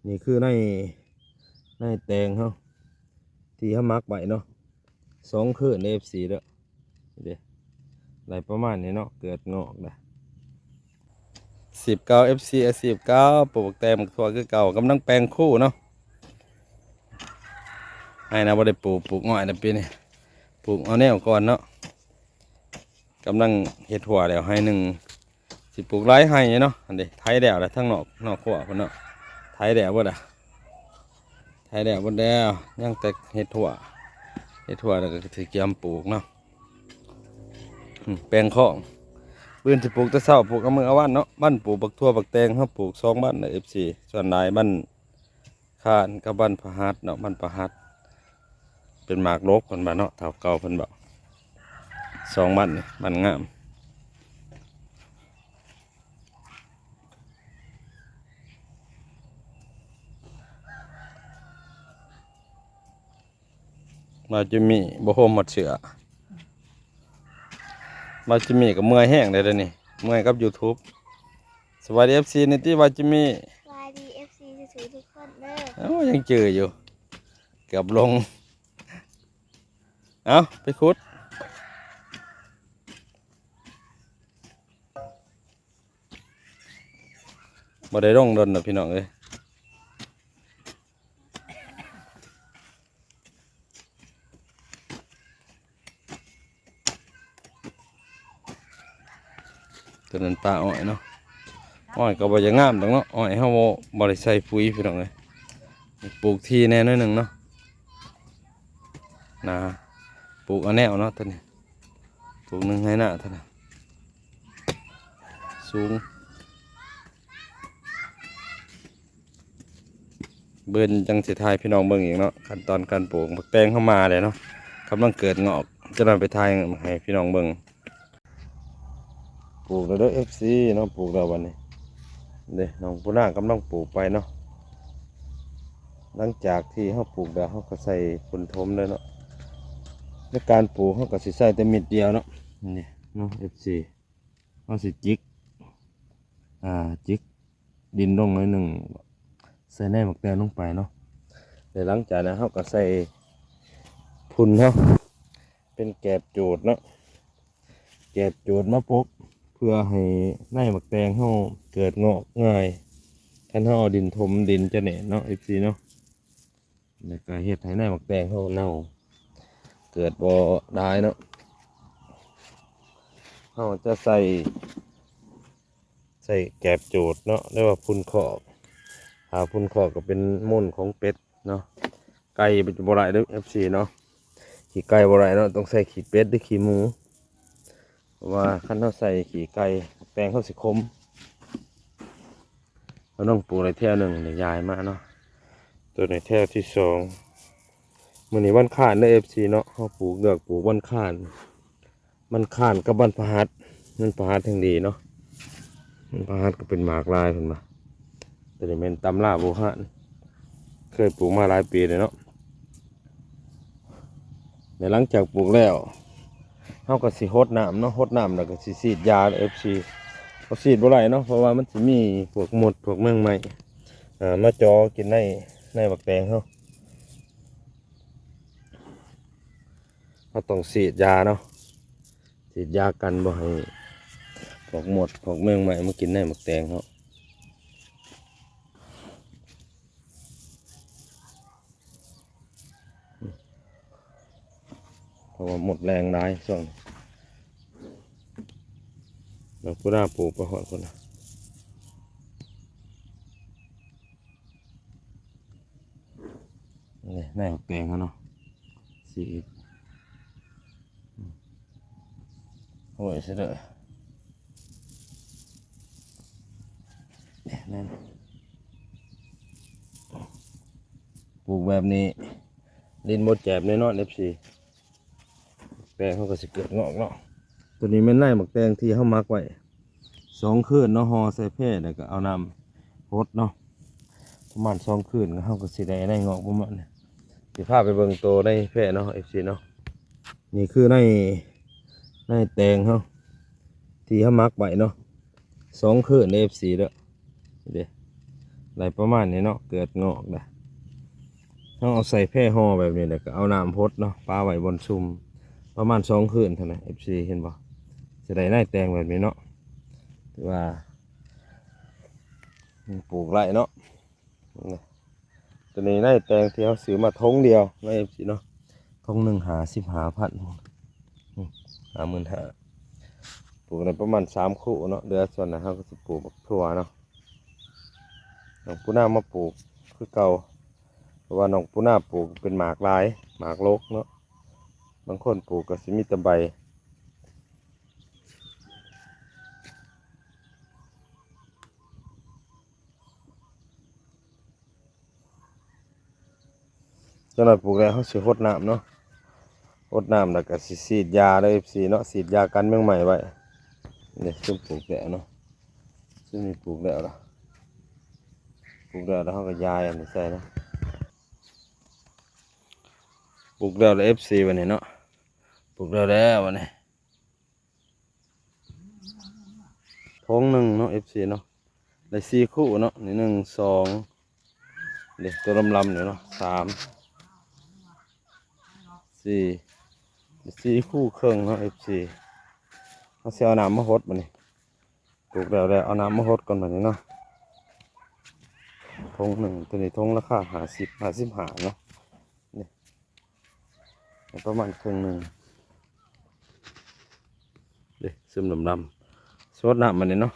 ນີ້ຄືໃນ ໃນແຕງເຮົາ ທີ່ເຮົາໝັກໄວ້ເນາະ ສອງຄືນເດ້ ເອັຟຊີເດີ ນີ້ເດ້ ໄດ້ປະມານນີ້ເນາະ ເກີດງອກນະ ອາຊີບເກົ່າ ເອັຟຊີ ອາຊີບເກົ່າ ປູກແຕງໝາກຖົ່ວຄືເກົ່າ ກຳລັງແປງຄູເນາະ ໄຮ່ນະບໍ່ໄດ້ປູກ ປູກອ້ອຍນະປີນີ້ ປູກເອົາແນວກ່ອນເນາະ ກຳລັງເຮັດຮົ້ວແລ້ວໄຮ່ໜຶ່ງ ຊິປູກຫຼາຍໄຮ່ເນາະ ອັນເດ້ ໄຖແລ້ວລະ ທາງນອກ ນອກຂົວພຸ້ນເນາະ ໄຖແລ້ວເບິດລະ ໄຖແລ້ວເບິດແລ້ວ ຍັງແຕ່ເຮັດຮົ້ວ ເຮັດຮົ້ວແລ້ວກໍຊິກຽມປູກເນາະ ອືມ ແປງຄອງ ມື້ອື່ນຊິປູກແຕ່ເຊົ້າ ປູກເອົາມື້ເອົາວັນເນາະ ວັນປູກບັກຖົ່ວບັກແຕງ ເຮົາປູກສອງວັນເດີ ເອັຟຊີ ສ່ວນຫຼາຍວັນ ຄານກັບວັນພະຫັດເນາະ ວັນພະຫັດ ເປັນໝາກດົກເພິ່ນວ່າເນາະ ເຖົ້າເກົ່າເພິ່ນເວົ້າ ສອງວັນນີ້ ວັນງາມ ບ່າວຈິມມີ່ບໍ່ໂຮມຮອດເສື້ອ ບ່າວຈິມມີ່ກໍເມື່ອຍແຮງເດ້ ດຽວນີ້ ເມື່ອຍກັບຢູທູບ ສະບາຍດີ ເອັຟຊີ ແດ່ຕິ ບ່າວຈິມມີ່ ສະບາຍດີ ເອັຟຊີ ທຸກໆຄົນເດີ ໂອ້ ຍັງຈື່ຢູ່ ເກືອບລົງ ເອົາ ໄປຂຸດ ບໍ່ໄດ້ລົງດົນດອກ ພີ່ນ້ອງເອີຍ. ຕົວນັ້ນປ່າອ້ອຍເນາະ ອ້ອຍກໍບໍ່ຢາກງາມດອກເນາະ ອ້ອຍເຮົາບໍ່ ບໍ່ໄດ້ໃສ່ປຸ໋ຍພີ່ນ້ອງເອີຍ ປູກທີ່ແດ່ໜ້ອຍໜຶ່ງເນາະ ນາ ປູກເອົາແນວເນາະ ຕົວນີ້ ປູກໜຶ່ງໄຮ່ນາເທົ່ານັ້ນ ສູງ. ເບິ່ງ ຈັ່ງຊິຖ່າຍພີ່ນ້ອງເບິ່ງອີກເນາະ ຂັ້ນຕອນການປູກ ໝາກແຕງເຮົາມາແລ້ວເນາະ ກຳລັງເກີດງອກ ຈະນຳໄປຖ່າຍໃຫ້ພີ່ນ້ອງເບິ່ງ ປູກແລ້ວເດີ ເອັຟຊີ ເນາະ ປູກແລ້ວບັດນີ້ ເດ້ ນ້ອງປູນາກຳລັງປູກໄປເນາະ ຫຼັງຈາກທີ່ເຮົາປູກແລ້ວ ເຮົາກໍໃສ່ຝຸ່ນຖົມເລີຍເນາະ ໃນການປູກເຮົາກໍຊິໃສ່ແຕ່ເມັດດຽວເນາະ ນີ້ເນາະ ເອັຟຊີ ເຮົາຊິຈິກ ອ່າ ຈິກດິນລົງໜ້ອຍໜຶ່ງ ໃສ່ໃນໝາກແຕງລົງໄປເນາະ ແລະ ຫຼັງຈາກນັ້ນເຮົາກໍໃສ່ຝຸ່ນເຮົາ ເປັນແກບຈູດເນາະ ແກບຈູດມາປົກ ເພື່ອໃຫ້ໃນໝາກແຕງເຮົາເກີດງອກງ່າຍ ຄັນເຮົາເອົາດິນຖົມ ດິນຈະແໜ້ນເນາະ ເອັຟຊີ ເນາະ. ແລ້ວກໍເຮັດໃຫ້ໃນໝາກແຕງເຮົາເນົ່າ ເກີດບໍ່ຫຼາຍເນາະ ເຮົາຈະໃສ່ ໃສ່ແກບຈູດເນາະ ຫຼືວ່າຝຸ່ນຄອກ ຖ້າຝຸ່ນຄອກກໍເປັນມູນຂອງເປັດເນາະ ໄກ່ບໍ່ໄດ້ເດີ ເອັຟຊີ ເນາະ ຂີ້ໄກ່ບໍ່ໄດ້ເນາະ ຕ້ອງໃສ່ຂີ້ເປັດ ຫຼື ຂີ້ໝູ ເພາະວ່າຄັນເຮົາໃສ່ຂີ້ໄກ່ ແຕງເຮົາຊິຂົມ ເຮົາຕ້ອງປູກໄດ້ແຖວໜຶ່ງ ໄດ້ຍ້າຍມາເນາະ ຕົວນີ້ແຖວທີສອງ ມື້ນີ້ວັນຄານເດີ ເອັຟຊີ ເນາະ ເຮົາປູກ ເລືອກປູກວັນຄານ ວັນຄານກັບວັນພະຫັດ ວັນພະຫັດແຮ່ງດີເນາະ ວັນພະຫັດກໍເປັນໝາກຫຼາຍເພິ່ນວ່າ ຕົວນີ້ແມ່ນຕຳລາບູຮານ ເຄີຍປູກມາຫຼາຍປີແລ້ວເນາະ. ແລະ ຫຼັງຈາກປູກແລ້ວ ເຮົາກໍຊິຫົດນ້ຳເນາະ ຫົດນ້ຳແລ້ວກໍຊິສີດຢາເດີ ເອັຟຊີ ເຮົາສີດບໍ່ໄດ້ເນາະ ເພາະວ່າມັນຊິມີພວກມົດ ພວກແມງໄມ້ ເອີ ມາຈໍກິນໃນ ໃນໝາກແຕງເຮົາ ເຮົາຕ້ອງສີດຢາເນາະ ສີດຢາກັນບໍ່ໃຫ້ພວກມົດ ພວກແມງໄມ້ມາກິນໃນໝາກແຕງເຮົາ. ເພາະວ່າມົດແລ່ນຫຼາຍຊ່ວງນີ້ ແລ້ວພຸ້ນນະ ປູກໄປຮອດພຸ້ນນະ ນີ້ ໃນໝາກແຕງເຮົາເນາະ ສີດ ໂອ້ຍ ເສຍເດີ ແມ່ນ ປູກແບບນີ້ ດິນບໍ່ແຈບແນ່ນອນ ເອັຟຊີ ແຕງເຮົາກໍຊິເກີດງອກເນາະ ຕົວນີ້ແມ່ນໃນໝາກແຕງທີ່ເຮົາໝັກໄວ້ສອງຄືນເນາະ ຫໍ່ໃສ່ແພ ແລ້ວກໍເອົານ້ຳຫົດເນາະ ປະມານສອງຄືນ ເຮົາກໍຊິໄດ້ໃນງອກປະມານນີ້ ຊິພາໄປເບິ່ງໂຕໃນແພເນາະ ເອັຟຊີ ເນາະ. ນີ້ຄືໃນ ໃນແຕງເຮົາ ທີ່ເຮົາໝັກໄວ້ເນາະ ສອງຄືນເດ້ ເອັຟຊີ ເດີ ເດ້ ໄດ້ປະມານນີ້ເນາະ ເກີດງອກໄດ້. ເຮົາເອົາໃສ່ແພຫໍ່ແບບນີ້ ແລ້ວກໍເອົານ້ຳຫົດເນາະ ປະໄວ້ບ່ອນຊຸ່ມ ປະມານສອງຄືນເທົ່ານັ້ນ ເອັຟຊີ ເຫັນບໍ່? ຈະໄດ້ນາຍແຕງແບບນີ້ເນາະ ຖືວ່າ ອືມ ປູກໄດ້ເນາະ. ນີ້ ຕົວນີ້ນາຍແຕງທີ່ເຮົາຊື້ມາຖົງດຽວເນາະ ເອັຟຊີ ເນາະ ຖົງໜຶ່ງຫ້າສິບຫ້າພັນ ອືມ ຫ້າໝື່ນຫ້າ ປູກໄດ້ປະມານສາມຄູ່ເນາະ. ເຫຼືອສ່ວນນັ້ນເຮົາກໍຊິປູກບັກຖົ່ວເນາະ. ນ້ອງປູນາມາປູກຄືເກົ່າ ເພາະວ່ານ້ອງປູນາປູກເປັນໝາກຫຼາຍ ໝາກລົກເນາະ. ບາງຄົນປູກກໍຊິມີແຕ່ໃບ. ຈັກໜ້ອຍປູກແລ້ວເຮົາຊິຫົດນ້ຳເນາະ ຫົດນ້ຳແລ້ວກໍຊິສີດຢາເດີ ເອັຟຊີ ເນາະ ສີດຢາກັນແມງໄມ້ໄວ້. ນີ້ ຊຸມປູກແລ້ວເນາະ ຊຸມນີ້ປູກແລ້ວລະ ປູກແລ້ວລະເຮົາກໍຢາຍອັນນີ້ໃສ່ເນາະ. ປູກແລ້ວລະ ເອັຟຊີ ບັດນີ້ເນາະ ປູກແລ້ວແລ້ວບັດນີ້ ຖົງໜຶ່ງເນາະ ເອັຟຊີ ເນາະ ໄດ້ສີ່ຄູ່ເນາະ. ນີ້ ໜຶ່ງ ສອງ ເດ້ ຕົວລຳໆນີ້ເນາະ ສາມ ສີ່ ໄດ້ສີ່ຄູ່ເຄິ່ງເນາະ ເອັຟຊີ. ເຮົາຊິເອົານ້ຳມາຫົດບັດນີ້ ປູກແລ້ວແລ້ວ ເອົານ້ຳມາຫົດກ່ອນບັດນີ້ເນາະ. ຖົງໜຶ່ງ ຕົວນີ້ຖົງລາຄາຫ້າສິບ ຫ້າສິບຫ້າເນາະ. ນີ້ ປະມານເຄິ່ງໜຶ່ງ ເດ້ ຊຶມດຳໆ ສອດນ້ຳມັນນີ້ເນາະ.